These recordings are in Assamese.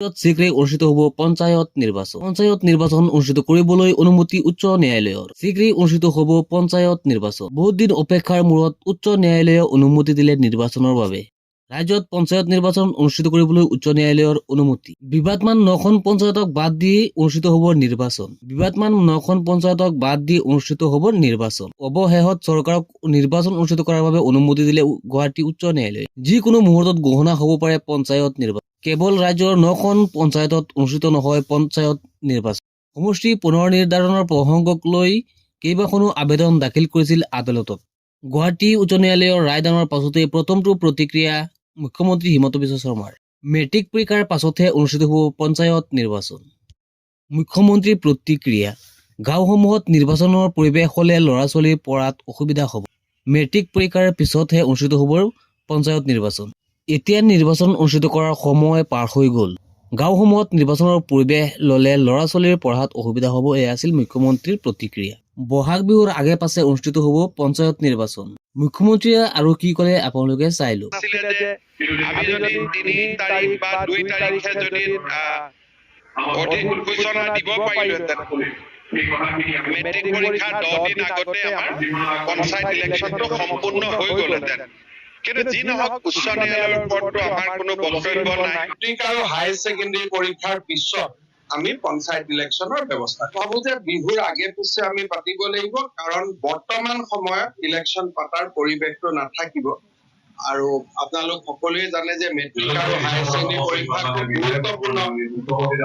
শীঘ্ৰেই অনুষ্ঠিত হ'ব পঞ্চায়ত নিৰ্বাচন। পঞ্চায়ত নিৰ্বাচন অনুষ্ঠিত কৰিবলৈ অনুমতি উচ্চ ন্যায়ালয়ৰ। শীঘ্ৰেই অনুষ্ঠিত হ'ব পঞ্চায়ত নিৰ্বাচন। বহুত দিন অপেক্ষাৰ মূৰত উচ্চ ন্যায়ালয়ে অনুমতি দিলে নিৰ্বাচনৰ বাবে। ৰাজ্যত পঞ্চায়ত নিৰ্বাচন অনুষ্ঠিত কৰিবলৈ উচ্চ ন্যায়ালয়ৰ অনুমতি। বিবাদমান 9খন পঞ্চায়তক বাদ দি অনুষ্ঠিত হ'ব নিৰ্বাচন। বিবাদমান 9খন পঞ্চায়তক বাদ দি অনুষ্ঠিত হ'ব নিৰ্বাচন। অৱশেষত চৰকাৰক নিৰ্বাচন অনুষ্ঠিত কৰাৰ বাবে অনুমতি দিলে গুৱাহাটী উচ্চ ন্যায়ালয়ে। যিকোনো মুহূৰ্তত ঘোষণা হ'ব পাৰে পঞ্চায়ত নিৰ্বাচন। কেৱল ৰাজ্যৰ 9খন পঞ্চায়তত অনুষ্ঠিত নহয় পঞ্চায়ত নিৰ্বাচন। সমষ্টি পুনৰ নিৰ্ধাৰণৰ প্ৰসংগক লৈ কেইবাখনো আবেদন দাখিল কৰিছিল আদালতত। গুৱাহাটী উচ্চ ন্যায়ালয়ৰ ৰায়দানৰ পাছতেই প্ৰথমটো প্ৰতিক্ৰিয়া মুখ্যমন্ত্ৰী হিমন্ত বিশ্ব শৰ্মাৰ। মেট্ৰিক পৰীক্ষাৰ পাছতহে অনুষ্ঠিত হ'ব পঞ্চায়ত নিৰ্বাচন। মুখ্যমন্ত্ৰীৰ প্ৰতিক্ৰিয়া, গাঁওসমূহত নিৰ্বাচনৰ পৰিৱেশ হ'লে ল'ৰা-ছোৱালীৰ পঢ়াত অসুবিধা হ'ব। মেট্ৰিক পৰীক্ষাৰ পিছতহে অনুষ্ঠিত হ'ব পঞ্চায়ত নিৰ্বাচন। এতিয়া নিৰ্বাচন অনুষ্ঠিত কৰাৰ সময় পাৰ হৈ গ'ল। গাঁওসমূহত নিৰ্বাচনৰ পৰিৱেশ ল'লে ল'ৰা-ছোৱালীৰ পঢ়াত অসুবিধা হ'ব, এয়া আছিল মুখ্যমন্ত্ৰীৰ প্ৰতিক্ৰিয়া। বহাগ বিহুৰ আগে পাছে অনুষ্ঠিত হ'ব পঞ্চায়ত নিৰ্বাচন। মুখ্যমন্ত্ৰীয়ে আৰু কি ক'লে, আপোনালোকে চাই লওক। আছিলে যে আমি যদি 3 তাৰিখ বা 2 তাৰিখে যদি অধিসূচনা দিব পাৰিলোহেঁতেন, মেট্ৰিক পৰীক্ষাৰ 10 দিন আগতে আমাৰ পঞ্চায়ত ইলেকশ্যনটো সম্পূৰ্ণ হৈ গ'লহেঁতেন। কিন্তু যি নহওক, উচ্চ ন্যায়ালয়ৰ ওপৰততো আমাৰ কোনো বক্তব্য নাই। মেট্ৰিক আৰু হায়াৰ ছেকেণ্ডেৰী পৰীক্ষাৰ পিছত আমি পঞ্চায়ত ইলেকশ্যনৰ ব্যৱস্থা, ভাবো যে বিহুৰ আগে পিছে আমি পাতিব লাগিব, কাৰণ বৰ্তমান সময়ত ইলেকশ্যন পাতাৰ পৰিৱেশটো নাথাকিব। আৰু আপোনালোক সকলোৱে জানে যে মেট্ৰিক আৰু হায়াৰ ছেকেণ্ডেৰী পৰীক্ষা খুব গুৰুত্বপূৰ্ণ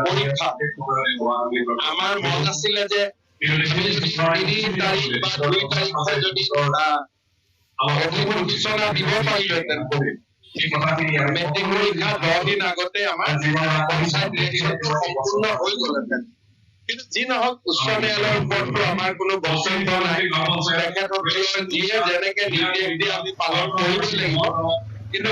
পৰীক্ষা। আমাৰ মন আছিলে যে 3 তাৰিখ বা 2 তাৰিখে যদি অধিসূচনা দিব পাৰিলোহেঁতেন, মেট্ৰিক পৰীক্ষা 10 দিন আগতে আমাৰ পঞ্চায়ত ইলেকশ্যনটো সম্পূৰ্ণ হৈ গ'লহেঁতেন। কিন্তু যি নহওক, উচ্চ ন্যায়ালয়ৰ ওপৰততো আমাৰ কোনো বক্তব্য নাই। তেখেতসকলে যিয়ে যেনেকে নিৰ্দেশ দিয়ে, আমি পালন কৰিব লাগিব। কিন্তু